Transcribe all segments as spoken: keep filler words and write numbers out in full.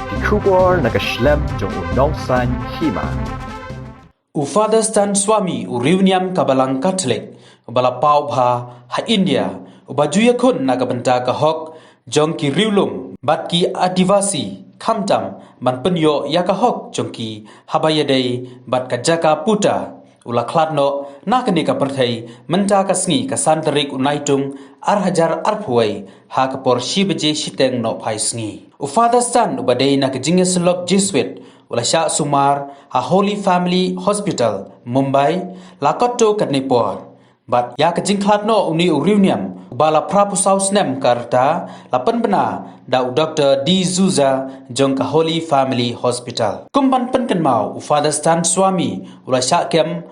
Ki khubor na ka shlem jong u Nongsaiñ Hima. U Father Stan Swami, u riewniam ka Balang Katholik uba la paw bha ha India, uba ju ïakhun na ka bynta ka hok jong ki riewlum bad ki Adivasi, khamtam ban pynïoh ïa ka hok jong ki haba ïadei bad ka jaka puta, u la khlad noh na kane ka pyrthei mynta ka sngi, ka san tarik u Naitung ar hajar arphew wei, ha ka por shi baje shiteng nohphai sngi. U Father Stan, uba dei na ka jingïasyllok Jesuit, u la shah sumar ha Holy Family Hospital, Mumbai, la kot to katne por. Bad ïa ka jingkhlad noh une u riewniam uba la phraphew saw snem ka rta, la pynbna da u Doktor D'Souza jong ka Holy Family Hospital. Kum ban pynkynmaw, u Father Stan Swami u la shah kem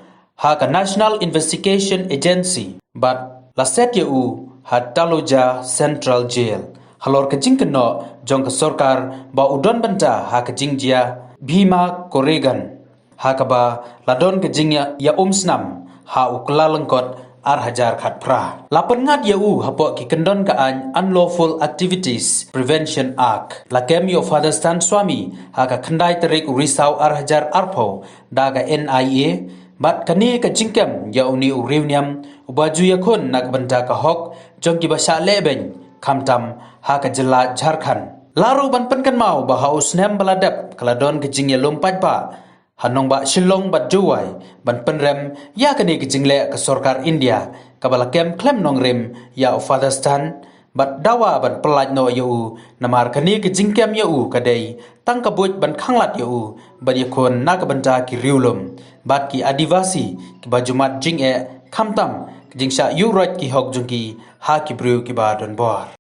ha ka National Investigation Agency bad la set ïa u ha Taloja Central Jail, halor ka jingkynnoh jong ka sorkar ba u don bynta ha ka jingjia Bhima Koregan, ha kaba la don ka jingïa, ïa um snam ha u Kyllalyngkot ar hajar khatphra. La pynngat ïa u hapoh ki kyndon ka aiñ Unlawful Activities Prevention Act. La kem ïa u Father Stan Swami ha ka khyndai tarik u Risaw ar hajar arphew da ka N I A, bad kane ka jingkem ïa une u riewniam uba ju ïakhun na ka bynta ka hok jong kiba shah lehbeiñ, khamtam ha ka jylla Jharkhand. La ruh ban pynkynmaw ba ha u snem ba la dep ka la don ka jingïalum paidbah ha nongbah Shillong bad Jowai ban pynrem ïa kane ka jingleh ka sorkar India kaba la kem khlem nongrim ïa u Father Stan, bad dawa ban pyllait noh ïa u, namar kane ka jingkem ïa u ka dei tang ka buit ban khanglad ïa u ban ïakhun na ka bynta ki riewlum bad ki Adivasi kiba ju mad jingeh, khamtam ka jingshah ïuh roit ki hok jong ki ha ki briew kiba don bor.